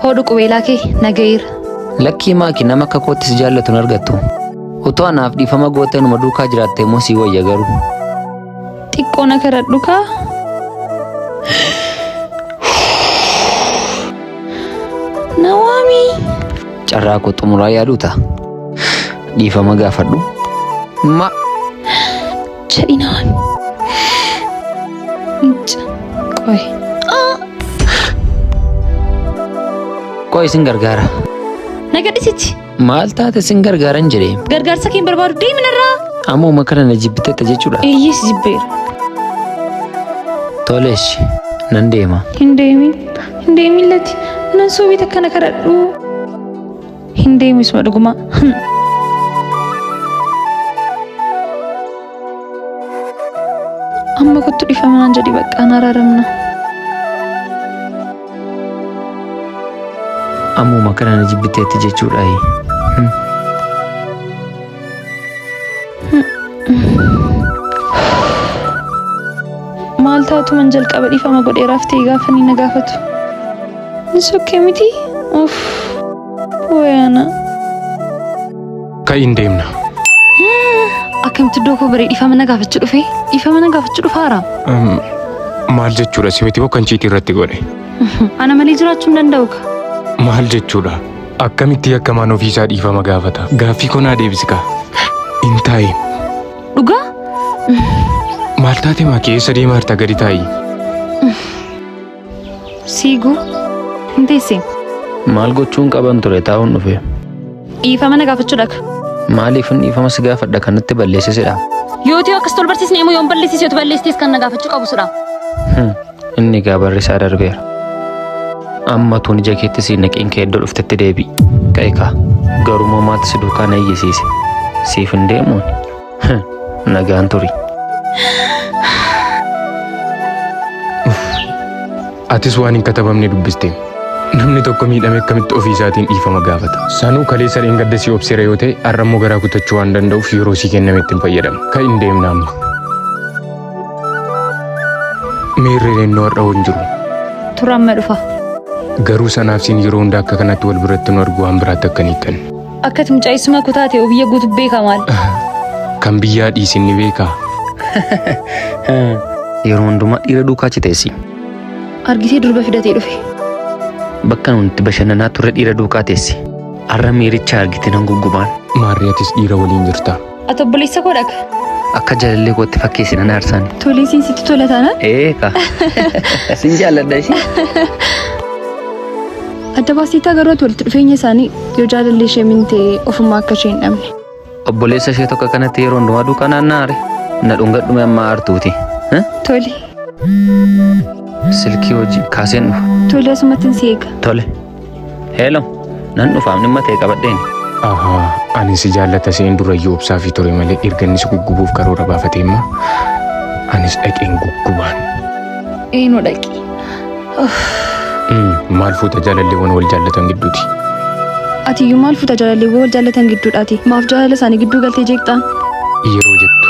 Hodhu qubeelaa kee na ga'eera. Lakkii Maaki nama akka kootti si jaallatu hin argattu. Utuu anaaf dhiifama gootee numa duukaa jiraatte immoo sii wayya garuu. Xiqqoo na kadhadhu kaa. Na waami. Carraa koo xumuraa yaaduuta. Dhiifama gaafadhu. Ma. Jedhi na waami. Qoy. Qoy isin gargaara. Na gadhisichi. Maal taate sin gargaaran jedhee. Gargaarsa kee hin barbaadu deemi narraa. Ammuma kana na jibbiteetta jechuudha. Eeyyee si jibbeera. Toleesh nan deema. Hin deemin. Hin deemin lati. Nan soobit akkana kadhadhu. Hin deemu isuma dhugumaa. Amma kottu dhiifama naan jedhi bakka an araaramna. Ammuma kana na jibbiteetti jechuudha. Maal taatu man jalqaba dhiifama godheeraaf ta'e gaafa inni na gaafatu. Hin sokkee miti? Uff. Wayaana. Ka'i hin deemna. Akkamitti iddoo koo baree dhiifama na gaafachuu dhufe? Dhiifama na gaafachuu dhufaara. Maal jechuudha si miti moo kan chiitii irratti godhe? Ana malee jiraachuu hin danda'u ka. Maal jechuudha? Akkamitti yakkamaan ofiisaa dhiifama gaafata? Gaaffii koo naa deebisi kaa. Hin taa'iin. Dhugaa? Maal taate maakii eessa deemaa jirta gadi taa'i. Siiguu. Hin teessee. Maal gochuun qaban ture taa'uun dhufe. Dhiifama na gaafachuu dhaqa. Maaliifin dhiifama si gaafadha kan natti balleesse sidha. Yoo ta'u akkas tol barsiisne immoo yoon balleessise yoo balleessites kan na gaafachuu qabu sudha. Inni egaa barri isaa darbeera. Amma tuun ija keetti si naqiin kee iddoo dhuftetti deebi'i. Ka'e kaa. Garuu maaltu si duukaa na iyyisiise? Siif hin deemuun. Nagaan turi. Atis waan hin katabamne dubbiste. Namni tokko miidhame akkamitti ofii isaatiin dhiifama gaafata? Sanuu kaleessa dheengadda si obseera yoo ta'e har'a immoo garaa kutachuu waan danda'uuf yeroo sii kennametti hin fayyadamu. Ka'i hin deemna amma. Miirri reennoo har'a hin jiru. Tura amma dhufa. Garuu sanaaf siin yeroo hunda akka kanatti wal biratti nu argu waan biraatti akka hin hiikkanne. Akka ati mucaa eessuma koo taate biyya guutuu beeka maal? Kan biyyaa dhiisin ni beekaa? Yeroo hundumaa dhiira duukaa citeessi. Argitee durba fidatee dhufe. Bakka nuti itti bashannanaa turre dhiira duukaa teessi. Har'a miiricha argite nan guggubaan. Maarree atis dhiira waliin jirta. Ati obboleessa koo dhaga. Akka jaalallee kootti fakkeessi nan aarsaan. Tolee siin sitti tola taanaan. Ee ka. Sin jaalladha ishee. Adda baasteettaa garuu ati walitti dhufeenya isaanii yoo jaalalli ishee min ta'e ofumaa akka ishee hin dhabne. Obboleessa ishee tokko kanatti yeroo hundumaa duukaa naanna'aare. Na dhungadhume amma aartuuti. Tole. Silkii hojii kaaseen dhufa. Tole asumattin si eega. Tole. Heelo. Nan dhufaaf dhimma ta'e qabadheen. Ahaa, ani si jaallata seen durayyuu obsaafii ture malee erga inni si guggubuuf karoora baafatee immoo anis dhaqeen guggubaan. Eenyu dhaqi. Maal fuuta jaalalleewwan wal jaallatan gidduuti? Ati iyyuu maal fuuta jaalalleewwan wal jaallatan gidduudhaati? Maaf jaalala isaanii gidduu galtee jeeqxaa? Yeroo jettu.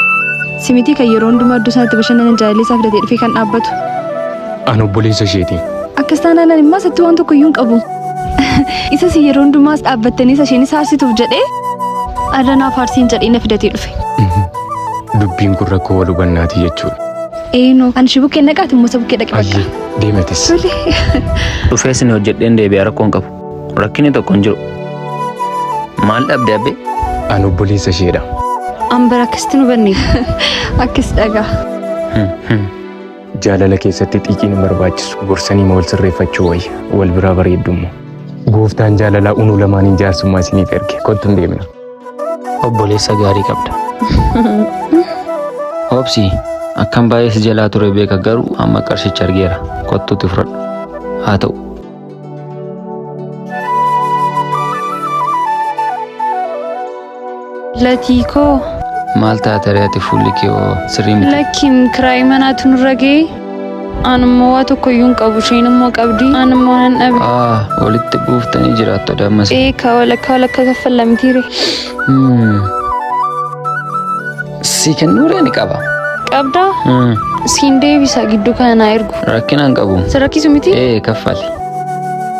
Si mitii kan yeroo hundumaa iddoo sanatti bashannanan jaalallee isaa fidatee dhufee kan dhaabbatu. An obboleessa isheeti. Akkas taanaan ani immoo isatti waan tokko iyyuu hin qabu. Isa si yeroo hundumaas dhaabbattanii isa isheenis aarsituuf jedhee har'a naaf aarsiin jedhee na fidatee dhufe. Dubbiin kun rakkoo wal hubannaati jechuudha. Eenyu ani shi bukkee naqaati immoo isa bukkee dhaqi bakka. Ayyee deematis. Tole. Dhufee isin hojjedheen deebi'a rakkoon qabu. Rakkinni tokko hin jiru. Maal dhabde abbee? An obboleessa isheedha. An bara akkasitti nu banne. Akkas dhagaa. Jaalala keessatti xiiqiin hin barbaachisu. Gorsanii wal sirreeffachuu wayya. Wal biraa bareeddummoo. Gooftaan jaalalaa unuu lamaaniin jaarsummaa isiniif erge. Kottu hin deemna. Obboleessa gaarii qabda. Obsi akkan baay'ee si jalaa ture beeka garuu amma qarshicha argeera. Kottuuti fudhadhu. Haa ta'u. Latii koo. Maal taate ree ati fuulli kee hoo sirrii miti? Lakkiin kiraayii manaatu nurra ga'e. An immoo waa tokko iyyuu hin qabu isheen immoo qabdi. An immoo nan dhabe. Ah, walitti buuftanii jiraattu ammas. Ee ka walakkaa walakkaa kaffalla mitiire. Si kennuu ree ni qaba. Qabdaa? Siin deebisa gidduu kana naa ergu. Rakkina hin qabu. Si rakkisu miti? Ee kaffali.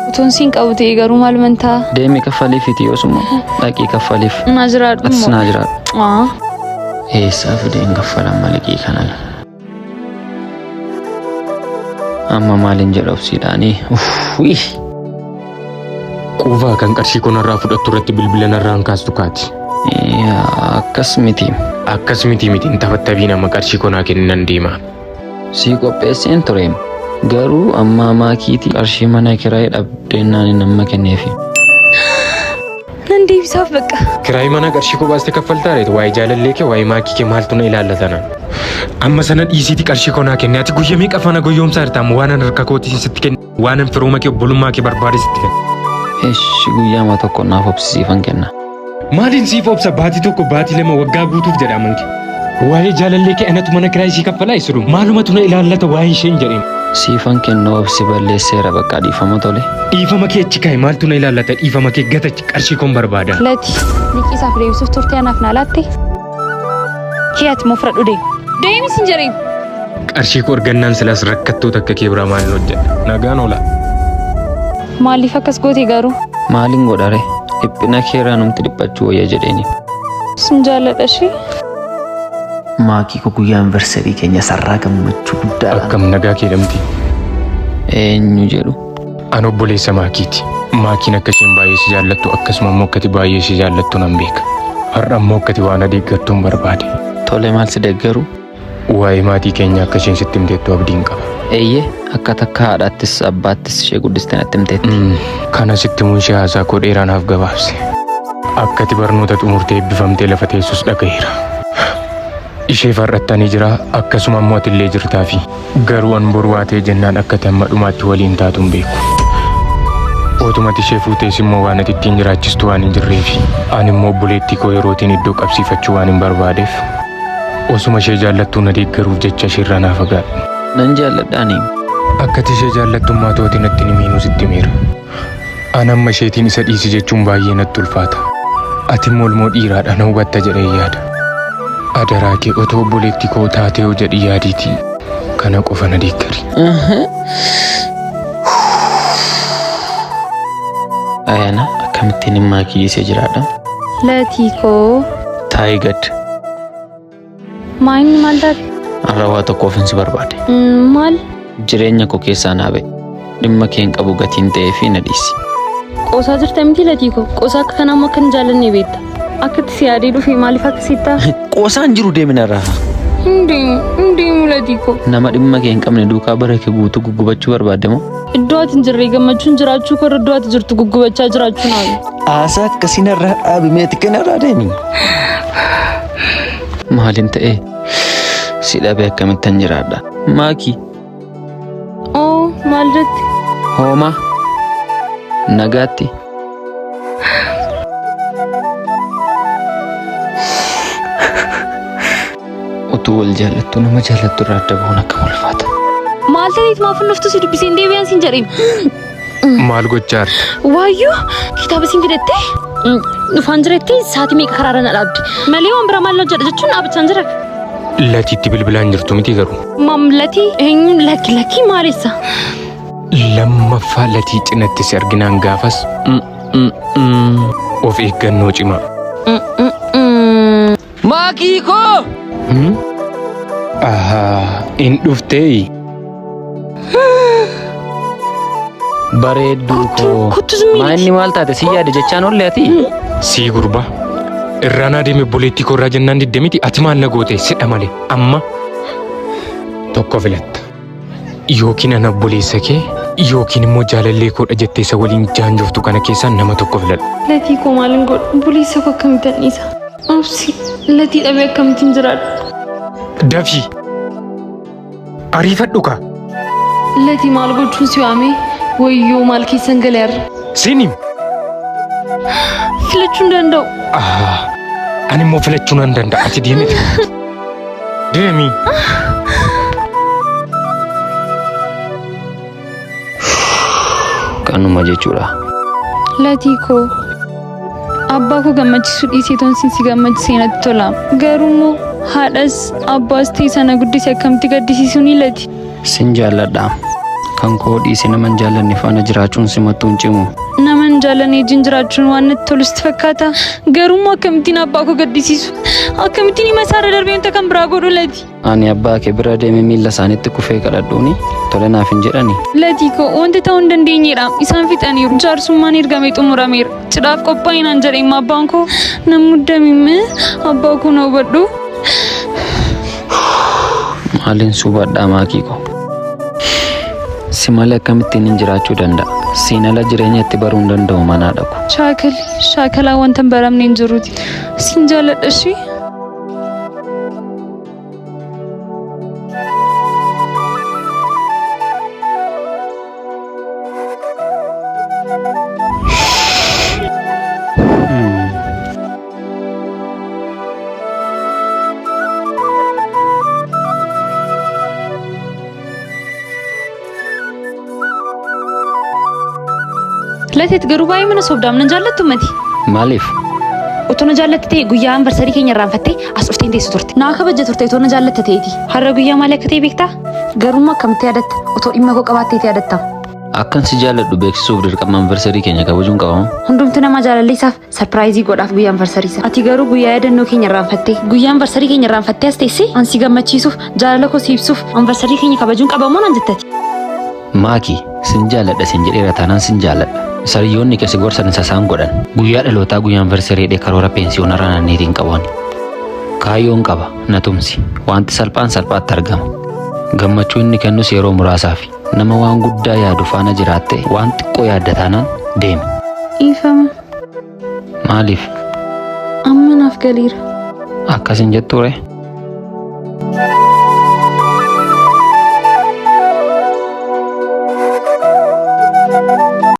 Utuun siin qabu ta'e garuu maal mantaa? Deemi kaffaliifiti yoosuma. Dhaqii kaffaliif. Naa jiraadhu Atis immoo. naa jiraadhu. Aa. Eessaa fideen kaffalan maliqii kana? Amma maalin jedha obsiidhaanii? Uff. Quufaa kan qarshii koo narraa fudhattu irratti bilbila narraa hin kaastu kaati. Yaa, akkas miti. Akkas miti miti hin tafattabiin amma qarshii koo naa kenni nan deema. Sii qopheesseen ture. Garuu amma maakiitii qarshii mana kiraayii dhabdeennaan inni amma kenneefi. Nan deebisaaf bakka. Kiraayii manaa qarshii koo baastee kaffaltaa reet waa'ee jaalallee kee waa'ee maakii kee maaltu na ilaallata? Amma sana dhiisiiti qarshii koo naa kenne ati guyyaa meeqa faana goyyoomsaa jirta amma waan an harka kootiin sitti kenne waan an firooma kee obbolummaa kee barbaade sitti kenne. Eshi guyyaama tokko naaf obsisiifan kenna. Maaliin siif obsa baatii tokko baatii lama waggaa guutuuf jedha amanti. Waa'ee jaalallee kee anatu mana kiraayii sii kaffalaa isiru maalumatu na ilaallata waa'ee isheen jedheen. Siifan kenna obsi balleesseera bakka dhiifama tole. Dhiifama kee achi kaa'i maaltu na ilaallata dhiifama kee gatachi qarshii koon barbaada. Lati liqii isaaf deebisuuf turte anaaf naa laatte. Kee ati immoo fudhadhu deemi. Deemi siin jedheen. Qarshii koo argannaan silaas rakkattoota akka kee biraa maalin hojjedha? Nagaan oola. Maaliif akkas goote garuu? Maalin godhare? Dhiphina keerraa numti dhiphachuu wayya jedheeni. Sin jaalladha ishee. Maakii koo guyyaa anniversarii keenya sarraa gammachuu guddaadhaan. Akkam nagaa kee dhamti. Eenyu jedhu? An obboleessa maakiiti. Maakiin akka isheen baay'ee si jaallattu akkasuma immoo akkati baay'ee si jaallattu nan beeka. Har'a immoo akkati waan adeeggartuun barbaade. Tole maal si deeggaru? Waa'ee maatii keenya akka isheen sitti himteettu abdiin qaba. Eeyyee akka takka haadhaattis abbaattis ishee guddiste natti himteetti. Kana sitti himuun ishee haasaa koo dheeraa naaf gabaabse. Akka ati barnoota xumurtee eebbifamtee lafa teessus dhagaheera. Ishee farrattanii jira akkasuma immoo ati illee jirtaafi. Garuu an boru waa ta'e jennaan akka ati hamma dhumaatti waliin taatu hin beeku. Otumati ishee fuutees immoo waan ati ittiin jiraachistu waan hin jirreefi. Ani immoo obboleettii koo yerootiin iddoo qabsiifachuu waan hin barbaadeef. Osuma ishee jaallattuu na deeggaruuf jecha isheerraa naa fagaadhu. Nan jaalladhaani. Akka ati ishee jaallattummaa tootiin natti hin himiinuu sitti himeera. An amma isheetiin isa dhiisi jechuun baay'ee natti ulfaata. Ati immoo ilmoo dhiiraadha na hubatta jedhee yaada. Adaraa kee otoo obboleettii koo taatee hoo jedhi yaadiitii kana qofa na deeggari. Ayana akkamittiin hin maakii dhiisee jiraadha? Latii koo. Taayi gad. Maayinni maal taate? Har'a waa tokkoofin si barbaade. Maal? Jireenya koo keessaa naa ba'e. Dhimma kee hin qabu gatiin ta'ee fi na dhiisi. Qoosaa jirta miti latii koo. Qoosaa akka kanaa immoo akka hin jaallanne beekta. Akka itti si yaadee dhufe maaliif akka sitti ta'a? Qoosaan jiru deeminarraa. Hin deemu, hin deemu latii koo. Nama dhimma kee hin qabne duukaa bara kee guutuu guggubachuu barbaadde moo? Iddoo ati hin jirre gammachuun jiraachuu koo irra iddoo ati jirtu guggubachaa jiraachuu naa wayya. Haasaa akkasii narraa dhaabi mee xiqqee narraa deemi. Maalin ta'ee si dhabee akkamittan jiraadha? Maakii. Oo maal jette? Hoomaa. Nagaatti. Utuu wal jaallattu nama jaallattu irraa adda bahuun akkam ulfaata. Maal ta'eet maaf hin dhuftu si dubbiseen deebi'aan siin jedheen. Maal gochaa jirta? Waayyoo kitaaba siin fidattee dhufaan jiretti sa'aatii meeqa karaarra na dhaabde. Malee waan biraa maal hojjedha jechuun dhaabachaan jira. Latiitti bilbilaan jirtu miti garuu. Maam latii eenyuun lakki lakki maalessa? Lammaffaa latii cinatti si arginaan gaafas of eeggannoo cimaa. Maakii koo! Ahaa, in dhuftee? Bareedduu koo. Kottu zimmi. Maa inni maal taate si yaade jechaan oolle ati? Sii gurbaa. Irraan adeeme obboleettii koo irraa jennaan didde miti ati maal na goote sidha malee amma tokko filatta. Yookiin ana obboleessa kee yookiin immoo jaalallee koodha jettee isa waliin jaanjoftu kana keessaa nama tokko filadhu. Latii koo maalin godhu obboleessa koo akkamittan dhiisa? Obsi latii dhabee akkamittiin jiraadha? Dafii! Ariifadhu kaa! Latii maal gochuun si waamee? Wayyoo maal keessan galee har'a? Sinim! Filachuu hin danda'u. Ani immoo filachuu nan danda'a. Ati deemi. Deemi. Kanuma jechuudha. Latii koo abbaa koo gammachiisuu dhiisee toon sin si gammachisee natti tola. Garuu immoo haadhas abbaas ta'e sana guddise akkamitti gaddisiisuu ni lati. Sin jaalladha. Kan koo dhiise nama hin jaallanne faana jiraachuun simattuu hin cimu. Nama hin jaallanne wajjin jiraachuun waan natti tolu sitti fakkaata. Garuummoo akkamittiin abbaa koo gaddisiisu? Akkamittiin hima isaarra darbee wanta kan biraa godhu Lati? Ani abbaa kee bira deemee miilla isaaniitti kufee kadhadhuuni tole naaf hin jedhani. Latii koo wanta ta'uu hin dandeenyedha. Isaan fixaniiru. Jaarsummaan ergamee xumurameera. Cidhaaf qophaa'i naan jedhe immoo abbaan koo. Nan muddamime abbaa koo na hubadhu. Maaliin si hubadhaa maakii koo? Si malee akkamittiin hin jiraachuu danda'a? Siin ala jireenya itti baruu hin danda'u manaa dhaqu. Shaakali shaakalaa wanta hin baramne hin jiruuti. Siin jaalladha ishii. Lateet garuu baay'ee mana sobdaam nan jaallattu mati. Maaliif? Otoo na jaallatte ta'e guyyaa anvarsarii keenya irraanfattee as dhuftee hin teessu turte. Naa kabajja turte otoo na jaallatte ta'eeti. Har'a guyyaa maalii akka ta'e beektaa? Garuu akkamitti yaadatta? Otoo dhimma koo qabaatteeti yaadatta. Akkan si jaalladhu beeksisuuf dirqama anvarsarii keenya kabajuun qabamu. Hundumtuu nama jaalallee isaaf sarpiraayizii godhaaf guyyaa anvarsarii isaa. Ati garuu guyyaa yaadannoo keenya irraanfattee guyyaa anvarsarii keenya irraanfattee as teessee an si gammachiisuuf jaalala koo si ibsuuf anvarsarii keenya kabajuun qabamoo naan jettati. Maaki, sin jaalladha sin jedheera taanaan sin jaalladha. Sariyyoonni kee si gorsan isa isaan godhan. Guyyaa dhalootaa guyyaa anvarsarii jedhee karoora peensiyoonarraa naanneetiin qabu ani. Kaayyoon qaba, na tumsi. Wanti salphaan salphaatti argama. Gammachuu inni kennus yeroo muraasaafi. Nama waan guddaa yaadu faana jiraatte waan xiqqoo yaadda taanaan deemi. Dhiifama. Maaliif? Amma naaf galeera. Akkas hin jettuu ree?